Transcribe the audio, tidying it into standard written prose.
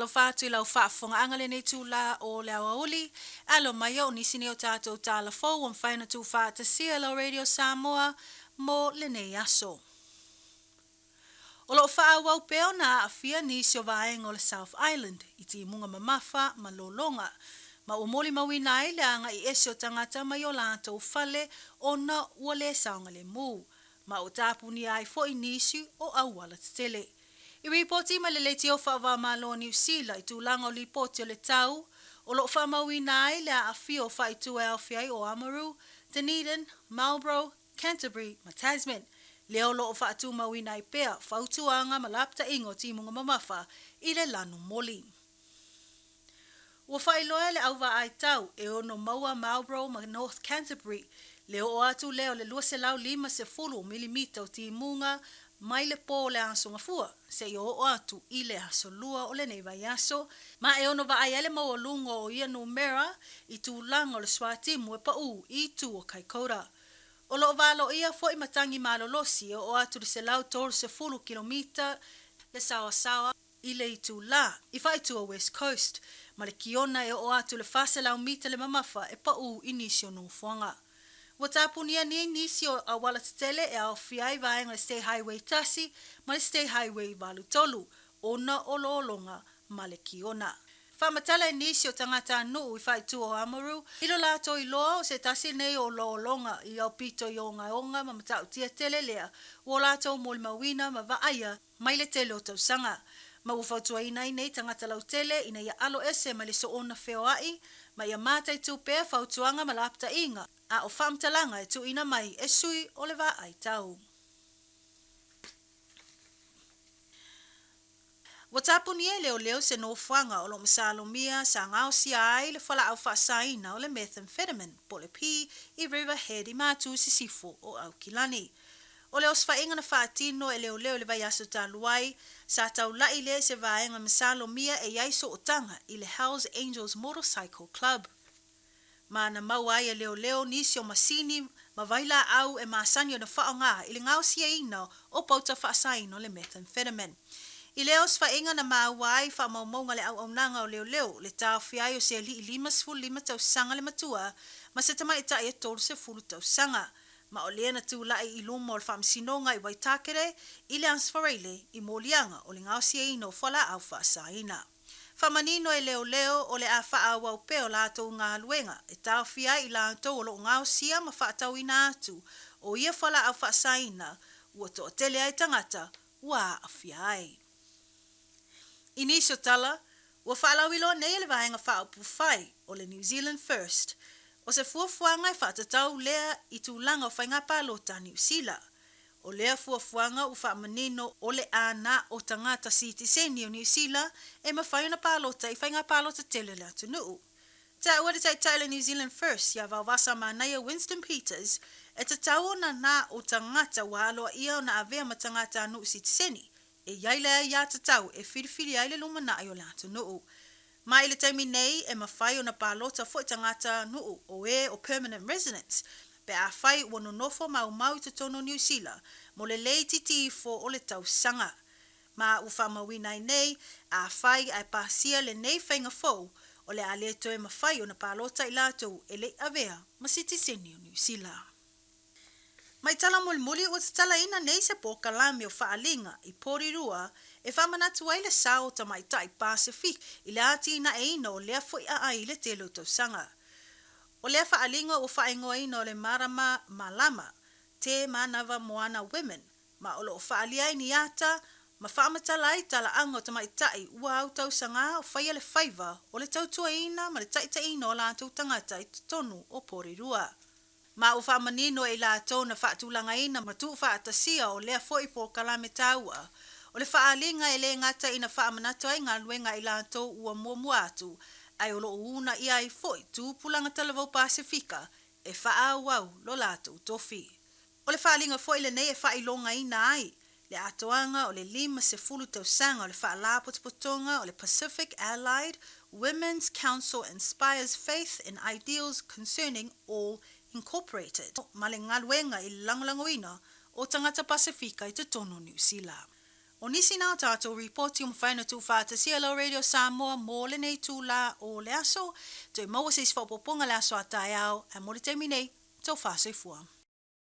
Faatalofa atu i lau faafofogaaga lenei itulā o le aoauli, alo mai o nisi nei o tatou tala fou ua mafai ona tuufaatasia e lau Radio Samoa mo lenei aso. O lo o faaauau pea ona aafia nisi o vaega o le South Island i timuga mamafa ma lologa, ma ua molimauina ai le agai ese o tagata mai o latou fale ona ua le saogalemu, ma ua tapunia ai foi nisi o auala tetele. I ripoti mai le Leitio Faava-o-Malo o Niu Sila i tulaga o lipoti o le tau, o lo o faamauina ai le aafia o faaitu e aofia ai o Oamaru, Dunedin, Marlborough, Canterbury ma Tasman, lea o lo o faatumauina ai pea fautuaga ma lapataiga o timuga mamafa i le lanu moli. Ua faailoa e le au vaai tau e ono maua Marlborough ma North Canterbury le oo atu lea o le 250 milimita o timuga mai le pō o le Aso Gafua seia oo atu i le Aso Lua o lenei vaiaso, ma e ono vaai ai le maualuga o ia numera i tulaga o le suatimu e pau i itu o Kaikoura. O lo o valoia foi matagi malolosi e oo atu i le 130 kilomita le saoasaoa i le itulā i faaitu o West Coast, ma le kiona e oo atu i le 400 mita le mamafa e pau i nisi o nofoaga. Ua tapunia nei nisi o auala tetele e aofia ai vaega o le State Highway 1 ma le State Highway 83 ona o lologa ma le kiona. Faamatala e nisi o tagatanuu i faaitu o Oamaru i lo latou iloa o se tasi lenei o lologa i aupito i ogaoga ma matautia tele lea ua o latou molimauina ma vaaia mai le tele o tausaga. Ma ua fautuaina ai nei tagata lautele ina ia alo ese mai le soona feoai ma ia mataitu pea fautuaga ma lapataiga a o faamatalaga e tuuina mai e sui o le vaai tau. Ua tapunia e leoleo se nofoaga o lo o masalomia sa gaosia ai le fualaau faasaina o le methamphetamine po o le P i Riverhead i Matu Sisifo o Aukilani. O le osofaiga na faatino e leoleo i le vaiaso talu ai, sa taulai lea i se vaega masalomia e i ai sootaga i le Hells Angels Motorcycle Club. Ma na maua ai e leoleo nisi o masini ma vailaau e masani ona faaaoga i le gaosiaina o pauta faasaina o le methamphetamine. I lea osofaiga na maua ai faamaumauga a le auaunaga o leoleo le taofia ai o se alii 55 tausaga le matua ma se tamaitai e 30 tausaga, ma o lea na tulai i luma o le Faamasinoga i Waitakere i le Aso Faraile i moliaga o le gaosiaina o fualaau faasaina. Faamanino e leoleo o le a faaauau pea o latou galuega e taofia ai i latou o lo o gaosia ma faatauina atu o ia fualaau faasaina ua toatele ai tagata ua aafia ai. I nisi o tala, ua faalauiloa nei e le Vaega Faaupufai o le New Zealand First, o se fuafuaga e faatatau lea i tulaga o faiga palota a Niu Sila. O lea fuafuaga ua faamanino o le a na o tagata sitiseni o Niu Sila e mafai ona palota i faiga palota tele a le atunuu. Taua le taitai o le New Zealand First ia Vaovasa Manaia Winston Peters e tatau ona na o tagata ua aloaia ona avea ma tagatanuu sitiseni e i ai le aiatatau e filifili ai le lumanai o le atunuu. Ma i le taimi nei e mafai ona palota foi tagata nuu o e o permanent residents pe afai ua nonofo maumau i totonu o Niu Sila mo le le itiiti ifo o le tausaga. Ma ua faamauina ai nei, afai ae pasia lenei faiga fou, o le a le toe mafai ona palota i latou e le i avea ma sitiseni o Niu Sila. Mai tala mulimuli ua tatalaina nei se polokalame o faaaliga i Porirua e faamanatu ai le sao o tamaitai Pasefika i le atinaeina o lea foi aai i le tele o tausaga. O lea faaaliga ua faaigoaina o le Marama Malama, Te Manava Moana Women, ma o lo o faaalia ai ni ata ma faamatala ai talaaga o tamaitai ua autausagā o faia le faiva o le tautuaina ma le taitaiina o latou tagata i totonu o Porirua. Ma ua faamanino e i latou na faatulagaina ma tuufaatasia o lea foi polokalame taua o le faaaliga e le gata ina faamanatu ai galuega a i latou ua muamua atu, ae o lo o uunaia ai foi tupulaga talavou Pasefika e faaauau lo latou tofi. O le faaaliga foi lenei e faailogaina ai le atoaga o le 50 tausaga o le Faalapotopotoga o le Pacific Allied Women's Council Inspires Faith in Ideals Concerning All Incorporated ma le galuega i le lagolagoina o tagata Pasefika i totonu o Niu Sila. O nisi na o tatou ripoti ua mafai ona tuufaatasia e lau Radio Samoa mo lenei itula o le aso. Toe maua se isi faaopoopoga i le aso a taeao, ae mo le taimi nei, tofa soifua.